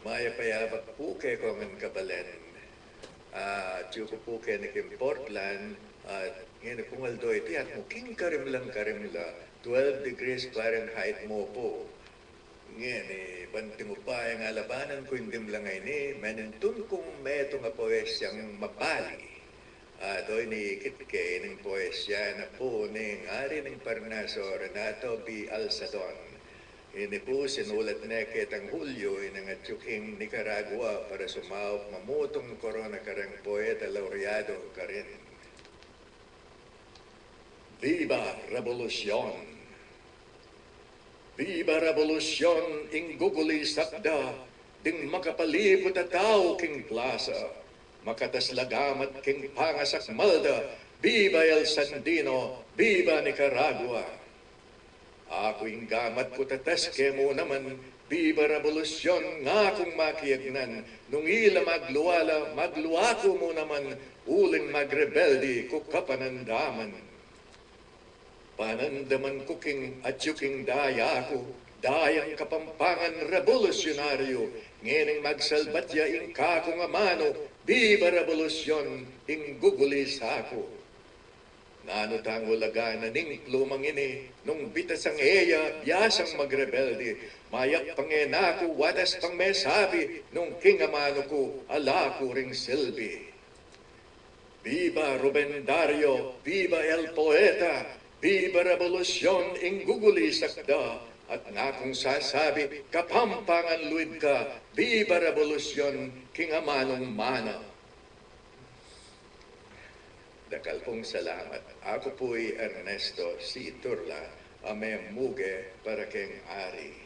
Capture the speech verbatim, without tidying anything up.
Mayap a yabak pu kekong kabalen. Ah, atyu ku pu keni king Portland, at ngeni pung aldo iti atmu king karimlang karimla, twelve degrees Fahrenheit mu pu. Ngeni, banting upaya ing alabanan ku ing dimlang a ini, menintun kung metung a poesyang mabali. At o ini ikit ke ining poesya na pu ning Ari ning Parnaso, Renato B. Alsadon. Ini pu sinulat ne ketang Hulyo, ining atyu king Nicaragua para sumaup mamutung korona kareng poeta laureado karin. Viva Revolusyon! Viva Revolusyon! Ing gugulisak da ding makapalibut a tau king plasa, makatas la gamat king pangasakmal da, Viva El Sandino! Viva Nicaragua! Aku ing gamat ku tatas ke mu naman, Viva Revolusyon, ngakung makiagnan, nung ila maglua la, maglua ku mu naman, uling magrebelde ku kapanandaman. Panandaman ku king atyu king daya ku, dayang Kapampangan rebolusyonaryu, ngening magsalbat ya ing kakung amanu, Viva Revolusyon! Ing gugulisak ku. Nanu tang ulaga na ning plumang ini, nung bitasang e ya biasang magrebelde, mayap pang e naku watas pang mesabi, nung king amanu ku ala ku ring silbi. Viva Ruben Dario! Viva el poeta! Viva Revolusyon! Ing gugulisak da, at ngakung sasabi, Kapampangan luid ka, Viva Revolusyon! King amanung mana. Dakal pung salamat. Aku pu i Ernesto C. Turla, a memuge para keng Ari.